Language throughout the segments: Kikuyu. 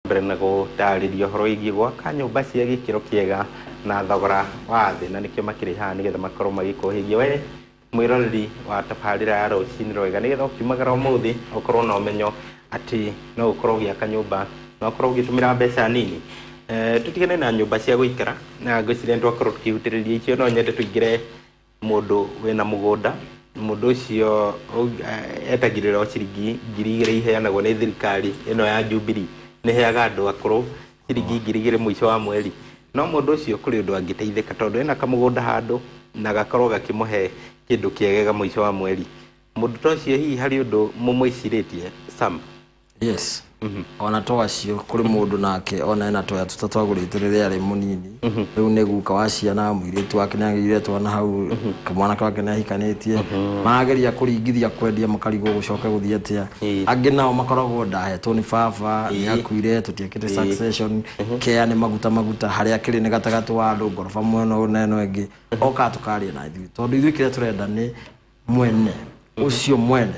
Mbere na gũtarĩria ũhoro wĩgiĩ gwaka nyũmba cia gĩkĩro kĩega na thogora wa thĩ, na nĩkĩo makĩrĩ haha nĩgetha makorwo magĩkũhĩgia we mwĩroreri wa tabarĩra ya Rũcinĩ Rwega, nĩgetha ũkiumagara ũmũthĩ ũkorwo na ũmenyo atĩ no ũkorwo ũgĩaka nyũmba na ũkorwo ũgĩtũmĩra mbeca nini. Tũtigane na nyũmba cia gũikara, na ngwĩciria nĩ twakorwo tũkĩhutĩrĩria icio. No nyende tũingĩre mũndũ wĩna mũgũnda. Mũndũ ũcio etagĩrĩra o ciringi 2,000 iheanagwo nĩ thirikari ĩno ya Jubilee. Nĩ ĩheaga andũ akũrũ ciringi 2,000 mũico wa mweri. No mũndũ ũcio kũrĩ ũndũ angĩteithĩka, tondũ ena kamũgũnda handũ na gakorwo gakĩmũhe kĩndũ kĩegega mũico wa mweri. Mũndũ ta ũcio, hihi harĩ ũndũ mũmwĩcirĩtie, Sam? Yes, ona to acio, kũrĩ mũndũ nake ona ena toya tũta twagũrĩte rĩrĩa arĩ mũnini. Rĩu nĩ guka wa ciana, mũirĩtu wake nĩ agĩire twana hau, kamwana wake nĩ ahikanĩtie, marageria kũringithia kwendia, makarigwo gũcoke gũthiĩ atĩa. Angĩ nao makoragwo ndahetwo nĩ baba, nĩ akuire, tũtiekĩte succession care, nĩ maguta maguta harĩa akĩrĩ nĩ gatagatĩ wa andũ, ngoroba mwena ũyũ na ĩno ĩngĩ. Okaga tũkaria na ithuĩ, tondũ ithuĩ kĩrĩa tũrenda nĩ mwene ũcio mwene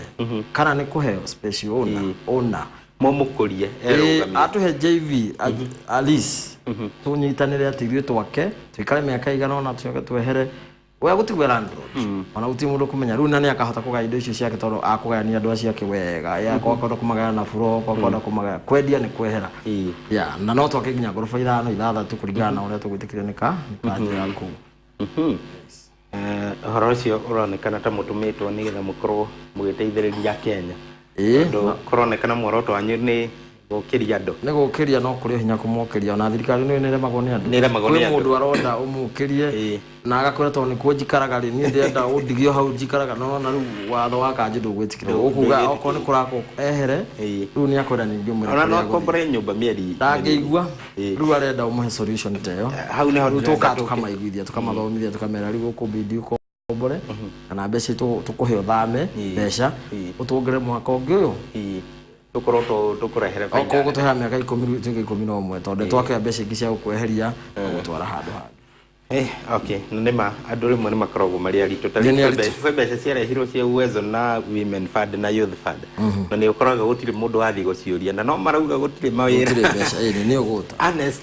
kana nĩ kũheo special owner owner. Mũmũkũrie erũgamie. Atũhe JV at least tũnyitanĩre atĩ ithuĩ twake, tũikare mĩaka igana ũna, tũcoke twehere we gũtigwe landlord, ona gũtirĩ mũndũ kũmenya rĩu, na nĩ akahota kũgaya indo icio ciake, tondũ akũgayania andũ acio ake wega. Ye akwenda kũmagaya na buro, akwenda kũmagaya kwendia nĩ kwehera. Ya na no twake nginya ngoroba ithano, ithathatũ, kũringana na ũrĩa tũgwĩtĩkĩrio nĩ kanjũ ya kũu. Ũhoro ũcio ũronekana ta mũtũmĩtwo nĩgetha mũkorwo mũgĩteithĩrĩria Kenya. Ĩĩ. Tondũ kũronekana muoroto wanyu nĩ gũkĩria andũ. Nĩ gũkĩria, no kũrĩ o hinya kũmokĩria. Ona thirikari nĩ nĩremagwo nĩ andũ. Nĩ ĩremagwo nĩ Kwĩ andũ. mũndũ aronda ũmũkĩrie na agakwĩra tondũ nĩkuo njikaraga rĩ, niĩ ndĩrenda ũndigio hau njikaraga. No na rĩu watho wa kanjũ ndũgwĩtĩkĩra ũkuga okorwo nĩ kũrakwo ehere. Rĩu nĩ akwenda ningĩ ũmwĩre Ona no kũrĩa agũthiĩ. akombore nyũmba mĩeri Ndangĩigua. Rĩu arenda ũmũhe solution ta ĩyo. Hau nĩho Rĩu ndĩrenda tũkaga tũke. Tũkamaiguithia, tũkamathomithia, tũkamera rĩu ũkũbidi ũkombore kana mbeca tũkũhe ũthame mbeca ũtuongerere mwaka ũngĩ ũyũ. Tũkorwo tũkũrehere baida. Okorwo gũtũhea mĩaka 10, rĩu ĩtuĩke 11, tondũ twakĩoya mbeca ingĩ cia gũkweheria na gũtwara handũ hangĩ. Okay, na nĩ ma andũ rĩmwe nĩ makoragwo marĩ aritũ. Ta Nĩ rĩu aritũ. Kwĩ mbeca ciarehirwo cia Uwezo na Women Fund na Youth Fund, na nĩ ũkoraga gũtirĩ mũndũ wathiĩ gũciũria, na no marauga gũtirĩ mawĩra. Gũtirĩ mbeca, ĩĩ, nĩ ũgũta. Ernest,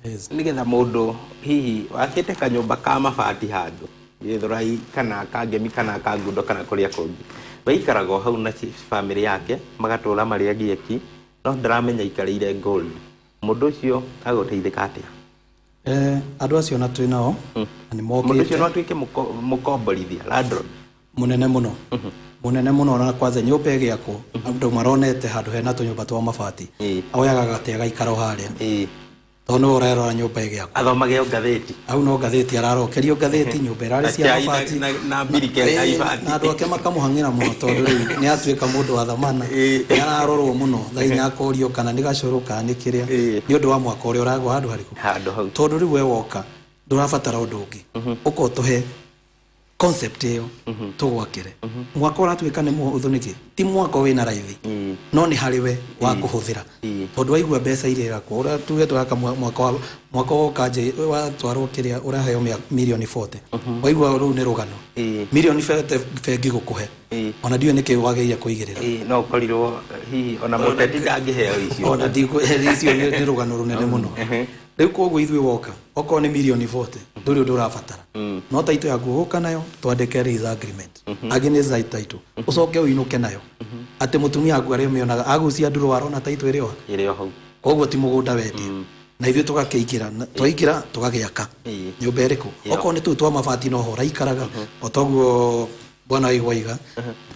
nĩgetha mũndũ hihi wakĩte kanyũmba ka mabati handũ Gĩthũrai kana Kangemi kana Kangundo kana kũrĩa kũngĩ, waikaraga o hau na bamĩrĩ yake, magatũra marĩ agieki, no ndaramenya aikarĩire gold. Mũndũ ũcio agũteithĩka atĩa? Andũ acio na twĩ nao na nĩ Mũndũ ũcio mokĩte. No atuĩke mũkomborithia, landlord? Mũnene mũno, mũnene mũno. Na kwanza nyũmba ĩgĩakwo, andũ maronete handũ hena tũnyũmba twa mabati, oyaga gatĩ agaikara o harĩa, tondũ nĩwe ũrerora nyũmba ĩgĩakwo. Athomage o ngathĩti. Hau no ngathĩti ararokerio ngathĩti, nyũmba ĩrarĩ Na cia chai mabati. na mbirika ya ibati. Na andũ ake makamũhang'ĩra mũno, tondũ rĩu nĩ atuĩka mũndũ wa thamana. Nĩ ararorwo mũno, thaa inya akorio kana nĩ gacũrũ kana nĩ kĩrĩa, nĩ ũndũ wa mwaka ũrĩa ũragwa handũ harĩkũ. Handũ hau. Tondũ rĩu we woka ndũrabatara ũndũ ũngĩ, ũka ũtũhe concept ĩyo tũgwakĩre. Mwaka ũratuĩka nĩ mũhũthũ nĩkĩ? Ti mwako wĩna raithi, no nĩ harĩ we wa kũhũthĩra, tondũ waigua mbeca iria irakwo, ũrĩa tuge tũraka mwaka wa mwaka woka nje watwarwo kĩrĩa ũraheo mirioni 40, waigua rũu nĩ rũgano. Mirioni 40 bengi gũkũhe, ona ndiũĩ nĩkĩ wagĩrĩire kũigĩrĩra. No ũkorirwo hihi ona mũteti ndangĩheo icio. Ona icio nĩ rũgano rũnene mũno. Rĩu koguo ithuĩ woka, okorwo nĩ mirioni 40, ndũrĩ ũndũ ũrabatara, no taitũ yaku ũgũka nayo, twandĩke lease agreement, angĩ nĩ site title, ũcoke ũinũke nayo atĩ mũtumia waku arĩmĩonaga agucia ndurũ, arona taitũ ĩrĩ o Ĩrĩ o hau. Koguo ti mũgũnda wendia, na ithuĩ tũgakĩingĩra twaingĩra tũgagĩaka nyũmba ĩrĩkũ. Okorwo nĩ tũu twa mabati noho ũraikaraga, o toguo bwana waigwaiga,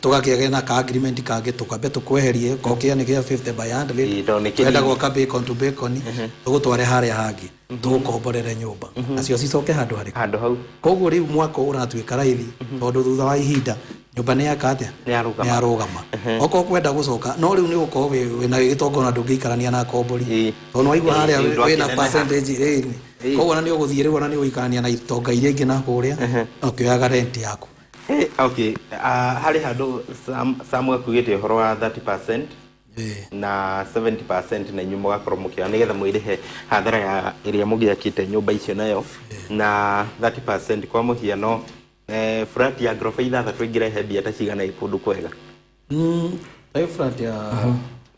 tũgakĩgĩa na ka agreement kangĩ, tũkambe tũkweherie kokĩa nĩ gĩa 50 by 100. Tondũ nĩ Twenda kĩnini. gwaka bacon to bacon, tũgũtware harĩa hangĩ, tũgũkomborere nyũmba nacio cicoke handũ harĩkũ? Handũ hau. Koguo rĩu mwako ũratuĩka raithi, tondũ thutha wa ihinda nyũmba nĩ yaka atĩa? Nĩ yarũgama. Nĩ yarũgama. Okorwo kwenda gũcoka, no rĩu nĩ ũgũkorwo wĩna gĩtonga, ona ndũngĩikarania na akombori, tondũ nĩ waigua harĩa Rĩu wĩna ndwakĩneneha. percentage ĩĩ. Koguo ona nĩ ũgũthiĩ rĩu, ona nĩ ũgũikarania na itonga iria ingĩ na kũrĩa na ũkĩoyaga rent yaku. Okay, harĩ handũ Sam akugĩte ũhoro wa 30% na 70%, na inyuĩ mũgakorwo mũkĩoya nĩgetha mwĩrĩhe hathara ya ĩrĩa mũgĩakĩte nyũmba icio nayo na 30%. Kwa mũhiano, flat ya ngoroba ithathatũ ĩngĩrehe mbia ta cigana ĩ kũndũ kwega? Ta flat ya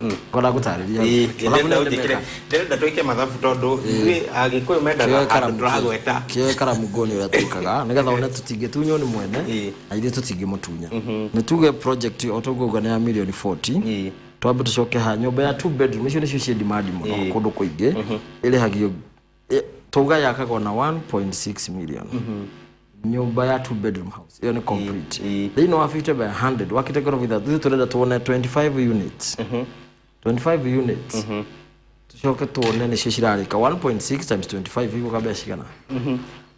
Ngona gũtarĩria. Ĩĩ, Mathabu ndĩrenda nĩ ũnjĩkĩre ndemeka. ndĩrenda twĩke mathabu tondũ ithuĩ Agĩkũyũ mendaga Kĩoe handũ karamu tũragweta. Kĩoe karamu ngoni ũrĩa twĩkaga nĩgetha one tũtingĩtunywo nĩ mwene na ithuĩ tũtingĩmũtunya. Nĩ tuge project o toguo uga nĩ ya mirioni 40. Twambe tũcoke ha nyũmba ya two bedroom, icio nĩcio ciĩ demand mũno kũndũ kũingĩ, ĩrĩhagio twauga yakagwo na 1.6 million. Nyũmba ya two bedroom house ĩyo nĩ complete. Thĩinĩ wa 50 by 100 wakĩte ngoroba ithatũ, ithuĩ tũrenda tuone 25 units, 25 units, tucoke tuone nĩcio cirarĩka. 1.6 times 25 igũka mbeca cigana?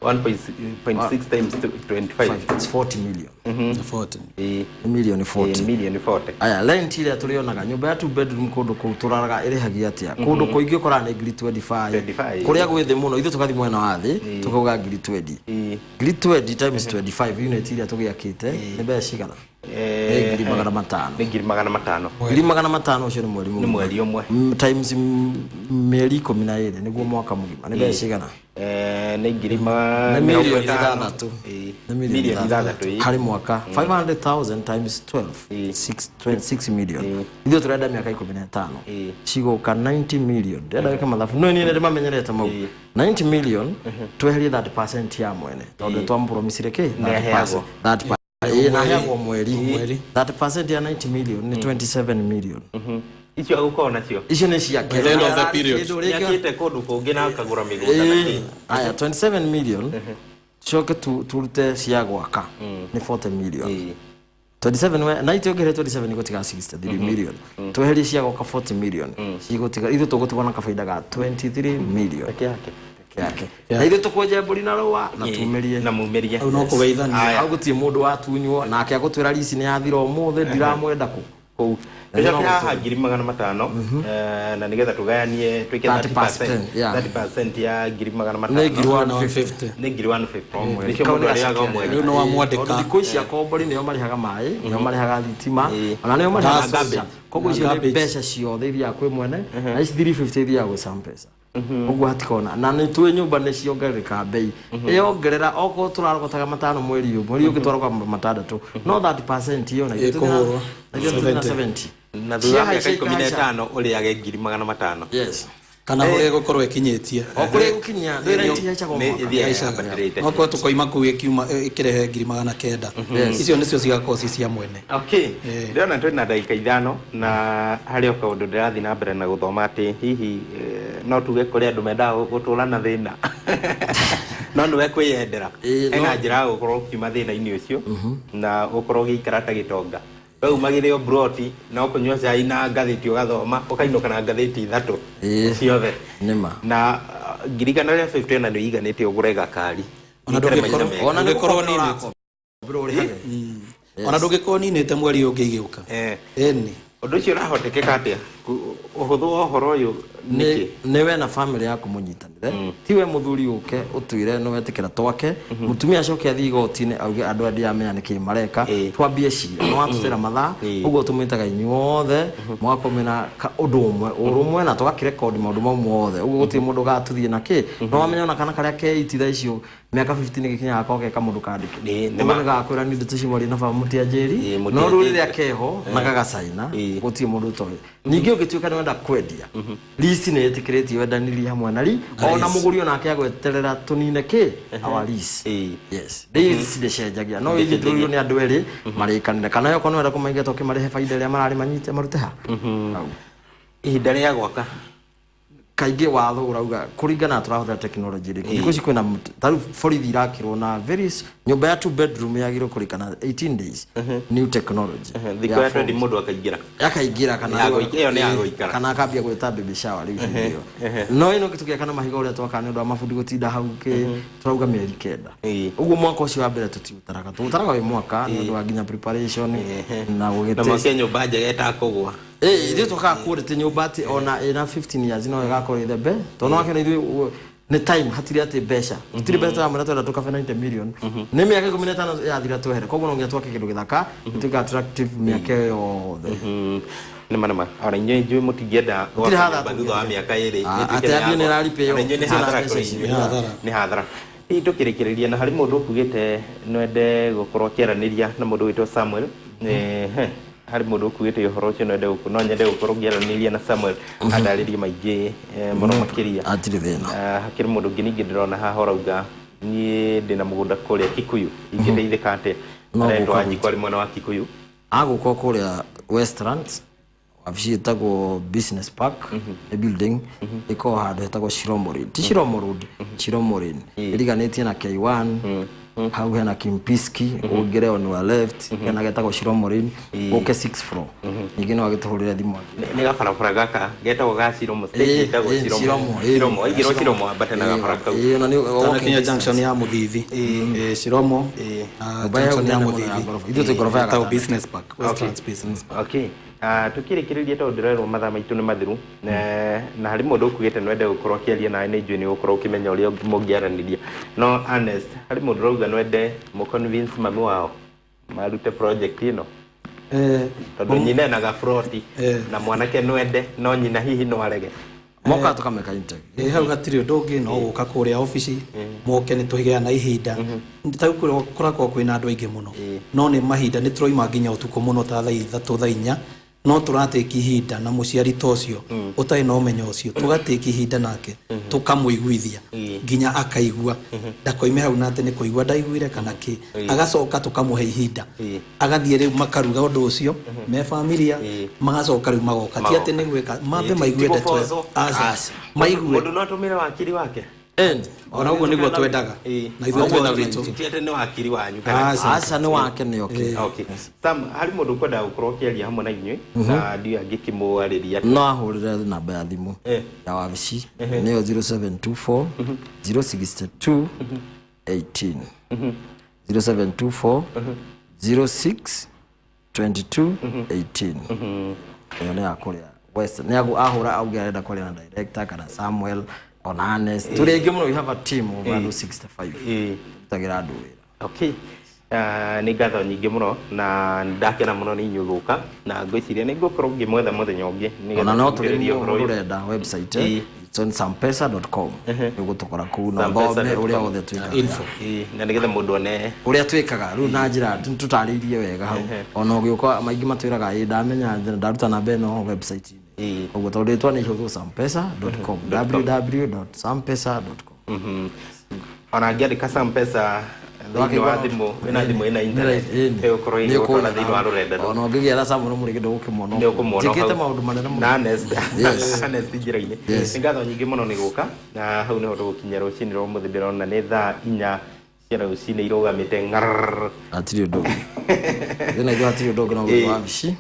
1.6 times 25. It's 40 million. 40. Nĩ milioni 40. Milioni 40. Aya, rent ĩrĩa tũrĩonaga nyũmba ya two bedroom kũndũ kũu tũraraga ĩrĩhagia atĩa? Kũndũ kũingĩ ũkoraga nĩ ngiri 25. 25. Kũrĩa gwĩ thĩ mũno ithuĩ tũgathiĩ mwena wa thĩ tũkauga ngiri 20. Ngiri 20 times 25 unit iria tũgĩakĩte nĩ mbeca cigana? Nĩ 500,000. Nĩ 500,000. 500,000 ũcio nĩ mweri Nĩ mũgima. mweri ũmwe. Times mĩeri 12 nĩguo mwaka mũgima nĩ mbeca cigana? Nĩ ngiri Nĩ mĩrongo mirioni ĩtano. ithathatũ. Nĩ Mirioni ithathatũ, ĩĩ. Harĩ mwaka, 500,000 times 12, 6 million. Ithuĩ tũrenda mĩaka 15 cigũka 90 million. Ndĩrenda wĩke mathabu no niĩ nĩ ndĩmamenyerete mau. 90 million tweherie 30% ya mwene tondũ twamũpromisire kĩ? Nĩaheagwo. 30%. Ĩĩ, na aheagwo mweri. Mweri. 30% ya 90 million nĩ 27 million. Icio agũkorwo nacio. Icio nĩ ciake. By the end of the period. Kĩndũ rĩngĩ- Nĩakĩte kũndũ kũngĩ na akagũra mĩgũnda na kĩ. Aya, 27 million tucoke turute cia gwaka nĩ 40 million. 27 we na itiongere 27 igũtiga 63 million, tweherie cia gwaka 40 million cigũtiga, ithuĩ tũgũtigwo na kabaida ga 23 million. Peke yake. Peke yake, na ithuĩ tũkwenja mbũri na rũa na tumĩrie. Na mumĩrie. Hau no kũgeithania. Aya. Hau gũtirĩ mũndũ watunywo nake agũtwĩra rici nĩ yathira ũmũthĩ ndiramwenda kũ. Kũu Na nĩ tũcoke no haha 500,000, na nĩgetha tũgayanie twĩke 30%, yeah. 30% ya ngiri magana Nĩ matano. ngiri 150. Nĩ ngiri 150 nĩcio Kau mũndũ nĩ arĩaga o gacokia. mweri. Rĩu nĩ wamwandĩka. Tondũ thikũ ici akombori nĩo marĩhaga maĩ, nĩo marĩhaga thitima, ona nĩo marĩhaga Gas. mbeca. Koguo icio nĩ Garbage. mbeca ciothe ithiaga kwĩ mwene, na ici 350 ithiaga gwĩ Sampesa. Ũguo hatikona na nĩ tũĩ nyũmba nĩ ciongerereka mbei, ĩyongerera okorwo tũrarogotaga matano mweri ũyũ, mweri ũyũ ũngĩ twaroga matandatũ, no 30% ĩyo na ithuĩ tũthĩ na- Ĩkũhũrwo. na ithuĩ tũthĩ na 70. 70. Na thutha wa mĩaka Ciahaica ikũmi na ikahaica. ĩtano ũrĩage 500,000. Yes. Kana kũrĩa ĩgũkorwo ĩkinyĩtie. O kũrĩa ĩgũkinyia ndwĩ rent ihaicaga o Nĩ mwaka. ĩthiaga Ihaicaga. yambatĩrĩte. Okorwo tũkoima kũu ĩkiuma ĩkĩrehe 900,000, icio nĩcio cigakorwo ci cia mwene. Okay, ndĩrona twĩna ndagĩka 5 na harĩ o kaũndũ ndĩrathiĩ na mbere na gũthoma atĩ hihi no tuge kũrĩ andũ mendaga gũtũra na thĩna no nĩwe kwĩyendera. Hena njĩra ya gũkorwo ũkiuma thĩna-inĩ ũcio na ũkorwo ũgĩikara ta gĩtonga. We umagĩre o broti na ũkũnyua cai na ngathĩti ũgathoma ũkainũka na ngathĩti ithatũ ciothe. Nĩma. Na 150,000 ona nĩ ũiganĩte ũgũre gakari. Ona Ũikare maica ndũngĩkorwo- mega. Ona nĩ Ndũngĩkorwo gũkombora ninĩte. ũrakombora ũrĩhage. Ona ndũngĩkorwo ninĩte mweri ũyũ ũngĩ igĩũka. Ĩni. Ũndũ ũcio ũrahotekeka atĩa? Ũhũthũ wa ũhoro ũyũ nĩkĩ? Nĩ we na family yaku mũnyitanĩre, ti we mũthuri ũke ũtwĩre nĩ wetĩkĩra twake, mũtumia acoke athiĩ igoti-inĩ auge andũ aya ndiramenya nĩkĩ mareka. Twambie cira nĩ watũtĩra mathaa. Ũguo tũmwĩtaga inyuothe mũgakorwo mwĩna ũndũ ũmwe ũrũmwe na tũgakĩrekondi maũndũ mau mothe, ũguo gũtirĩ mũndũ ũgatũthiĩ na kĩ no wamenya ona kana karĩa keiti thaa icio mĩaka 15 gĩkinyaga gakorwo ke kamũndũ kandĩke. Nĩ Ũguo ma. nĩ gakwĩra nĩ ndeto icio mwaria na baba mũtianjĩri. No rĩu Mũtianjĩri. rĩrĩa keho na gagacaina gũtirĩ mũndũ ũtoĩ. Ningĩ ũngĩtuĩka nĩ wenda kwendia, lease nĩ ĩtĩkĩrĩtie wendanirie hamwe na ri ona mũgũri onake agweterera tũnine kĩ our lease. Yes, lease ndĩcenjagia no ithuĩ tũrũirwo nĩ andũ erĩ marĩkanĩre kana yo korwo nĩ wenda kũmaingata ũkĩmarĩhe baida ĩrĩa mararĩ manyite marute ha hau. Ihinda rĩa gwaka? Kaingĩ watho ũrauga kũringana na tũrahũthĩra technology ĩrĩkũ. Thikũ ici kwĩna tarĩu borithi irakĩrwo na very nyũmba ya two bedroom yagĩrĩirwo kũrĩka na 18 days, new technology. Thikũ ya 20 mũndũ akaingĩra. Akaingĩra kana Ya ĩyo nĩ ya gũikara. Kana akambia gwĩta baby shower rĩu hĩndĩ ĩyo. No ĩno tũgĩaka na mahiga ũrĩa twakaga nĩ ũndũ wa mabundi gũtinda hau kĩ tũrauga mĩeri 9. Ũguo mwaka ũcio wa mbere tũtiũtaraga, tũũtaraga wĩ mwaka nĩ ũndũ wa nginya preparation na Na gũgĩtest. mwake nyũmba njega ĩtakũgwa. Ithuĩ twakaga quality nyũmba atĩ ona ĩna 15 years no ĩgakorwo ĩthembe tondũ wakĩona ithuĩ nĩ time hatirĩ atĩ mbeca gũtirĩ mbeca tũramwĩra twenda tũkabe 90 million nĩ mĩaka 15 yathira twehere, koguo no nginya twake kĩndũ gĩthaka gĩtuĩke attractive mĩaka ĩyo yothe. Nĩma nĩma ona inyuĩ njũĩ mũtingĩenda Gũtirĩ gwaka hathara nyũmba thutha wa mĩaka 2. Ah, ĩtuĩke atĩ nĩ ambie nĩ yagwa. ĩraripĩo. Ona inyuĩ nĩ Gũtirĩ na hathara mbeca kũrĩ icio. inyuĩ. Nĩ hathara. Nĩ hathara. Hihi tũkĩrĩkĩrĩria na harĩ mũndũ ũkugĩte nwende gũkorwo akĩaranĩria na mũndũ wĩtwo Samuel. Harĩ mũndũ ũkuĩte ũhoro ũcio, no nyende gũkorwo ngĩaranĩria na Samuel andarĩrie maingĩ mũno makĩria. Hatirĩ thĩna. Hakĩrĩ mũndũ ũngĩ ningĩ ndĩrona haha ũrauga, niĩ ndĩna mũgũnda kũrĩa Kikuyu, ingĩteithĩka atĩa? No Aretwo gũka. Wanjikũ, arĩ mwena wa Kikuyu. Agũka kũrĩa Westlands, wabici ĩtagwo Business Park, nĩ building ĩkoragwo handũ hetagwo Chiromo Lane, ti Chiromo Road, Chiromo Lane, ĩriganĩtie na K1. Hau hena Kimpiski, ũngĩre on your left hena getagwo Chiromo Lane, ũke 6 floor. Ningĩ no agĩtũhũrĩre thimũ. Nĩ gabarabara gaka getagwo ga Chiromo stage, ĩtagwo Chiromo. Chiromo waingĩrwo Chiromo, ambate na gabara kau. Ĩĩ, ona nĩ Tanakinya junction ya Muthithi. Chiromo na Nyũmba ya junction ya nene mũno ya Muthithi. ngoroba. Ithuĩ twĩ ngoroba ya Ĩtagwo gatano. Business Park, Westlands Business Park. Okay. Tukĩrĩkĩrĩria, tondũ ndĩrerwo mathaa maitũ nĩ mathiru, na harĩ mũndũ ũkugĩte nwende gũkorwo akĩaria nawe, nĩ njũĩ nĩ ũgũkorwo ũkĩmenya ũrĩa mũngĩaranĩria. No Ernest, harĩ mũndũ ũrauga nwende mũconvince mami wao marute project ĩno, tondũ nyina ena gaburoti na mwanake nwende, no nyina hihi no arege. Moka tũkameka interview. Hau hatirĩ ũndũ ũngĩ, no gũka kũrĩa obici, moke nĩ tũheana ihinda. Ta rĩu kũrakorwo kwĩna andũ aingĩ mũno, no nĩ mahinda nĩ tũroima nginya ũtukũ mũno, ta thaa 3, thaa 4, no tũratĩki ihinda na mũciari ta ũcio ũtarĩ na ũmenyo ũcio, tũgatĩki ihinda nake, tũkamũiguithia nginya akaigua, ndakoime hau na atĩ nĩ kũigua ndaiguire kana kĩ. Agacoka tũkamũhe ihinda, agathiĩ rĩu makaruga ũndũ ũcio me familia, magacoka rĩu magoka. Ti atĩ nĩ gwĩka, mambe maigue ndeto ĩyo. Aca, maigue. Mũndũ no atũmĩre wakiri wake? Ona ũguo nĩguo twendaga na ithuĩ twĩna witũ. Ti atĩ nĩ wakiri wanyu kana? Aca. Aca, nĩ wake, nĩ okay. Okay. Sam, harĩ mũndũ ũkwenda gũkorwo ũkĩaria hamwe na inyuĩ na ndiũ angĩkĩmwarĩria? No ahũrĩre namba ya thimũ ya wabici, nĩyo 0724 062 18, 0724 06 22 18. Ĩyo nĩ ya kũrĩa West. Nĩ ahũra auge arenda kwaria na director kana Samuel ona Ernest. Tũrĩ aingĩ mũno, we have a team of andũ 65 tũrutagĩra andũ wĩra. Okay. Nĩ ngatho nyingĩ mũno na ndakena mũno nĩ inyuĩ gũka, na ngwĩciria nĩ ngũkorwo ngĩmwetha mũthenya ũngĩ nĩgetha Ona no tũrĩ tũhutĩrĩrie ũhoro ũyũ. rũrenda, website, it's on sampesa.com, nĩ ũgũtũkora kũu na Sampesa.com. ũthome ũrĩa wothe twĩkaga. Info. Na nĩgetha mũndũ one Ũrĩa twĩkaga rĩu na njĩra tũtarĩirie wega hau. Ona ũgĩũka maingĩ matwĩraga, ĩ ndamenya ndaruta namba ĩno website-inĩ. Koguo tondũ rĩtwa nĩ ihũthũ, sampesa.com, www.sampesa.com. Ona angĩandĩka Sampesa thĩinĩ wa thimũ, wĩna thimũ ĩna internet, ĩgũkorwo ĩgĩgũtwara thĩinĩ wa rũrenda rũu. Ona ũngĩgĩetha Samuel Mũrĩgĩ ndũgũkĩmuona. Nĩ ũkũmuona Njĩkĩte hau. maũndũ manene mũno. Na Ernest. Yes. Ernest njĩra-inĩ. Yes. Nĩ ngatho nyingĩ mũno nĩ gũka, na hau nĩho tũgũkinyia rũcinĩ rwa ũmũthĩ. Ndĩrona nĩ thaa 4 cia rũcinĩ irũgamĩte ngarrrr. Hatirĩ ũndũ ũngĩ thĩna, ithuĩ hatirĩ ũndũ ũngĩ no gũthiĩ wabici.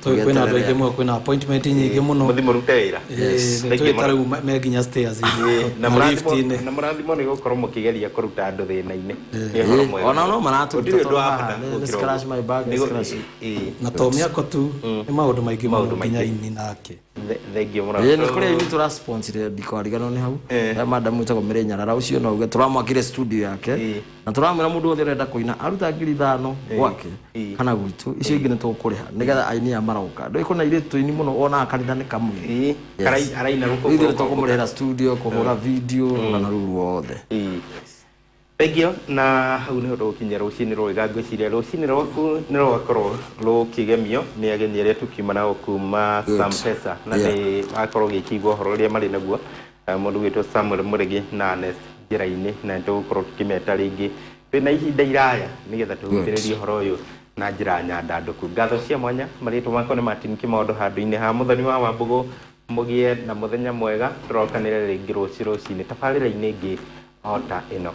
Tũĩ kwĩna andũ aingĩ mũno, kwĩna appointment nyingĩ mũno. Mũthiĩ mũrute wĩra. Nĩ Thank you twĩ ta mũno. rĩu me nginya stairs Na na mũrathimwo lift-inĩ. Na mũrathimwo nĩ gũkorwo mũkĩgeria kũruta andũ thĩna-inĩ. Nĩ ũhoro mwega. Ona no maratũruta Gũtirĩ ũndũ wa tondũ bata haha, gũkĩra scratch ũguo. my back, scratch. Na to mĩako tu, nĩ maũndũ maingĩ mũno, Maũndũ nginya maingĩ. ini nake. Thengiũ mũno. Ĩĩ, nĩ kũrĩa ini tũrasponsorire, ndikariganwo nĩ hau. He madam wĩtagwo Mary Nyarara, ũcio no uge tũramwakire studio yake, na tũramwĩra mũndũ wothe ũrenda kũina aruta 5,000 gwake kana gwitũ, icio ingĩ nĩ tũkũrĩha nĩgetha aini aya maroka. Ndũĩ kwĩna airĩtu tũini mũno, wonaga kanitha nĩ kamwe. Araina Ithuĩ rũkũngũ. nĩ tũkũmũrĩhĩra studio, kũhũra video na rũu ruothe. Thengiũ, na hau nĩho tũgũkinyia rũcinĩ rwega. Ngwĩciria rũcinĩ rwaku nĩ rwakorwo rũkĩgemio nĩ ageni arĩa tũkiuma nao kuma Good. Sampesa, na nĩ wakorwo ũgĩkĩigua ũhoro ũrĩa marĩ naguo. Mũndũ gwĩtwo Samuel Mũrĩgĩ na Ernest njĩra-inĩ, na nĩ tũgũkorwo tũkĩmeta rĩngĩ twĩna ihinda iraya nĩgetha tũhutĩrĩrie ũhoro ũyũ na njĩra nyandandũku. Ngatho cia mwanya, marĩtwa makwa nĩ Martin Kimondo, handũ-inĩ ha Mũthoni wa Wambũgũ. Mũgĩe na mũthenya mwega, tũrokanĩre rĩngĩ rũciũ rũcinĩ tabarĩra-inĩ ĩngĩ o ta ĩno.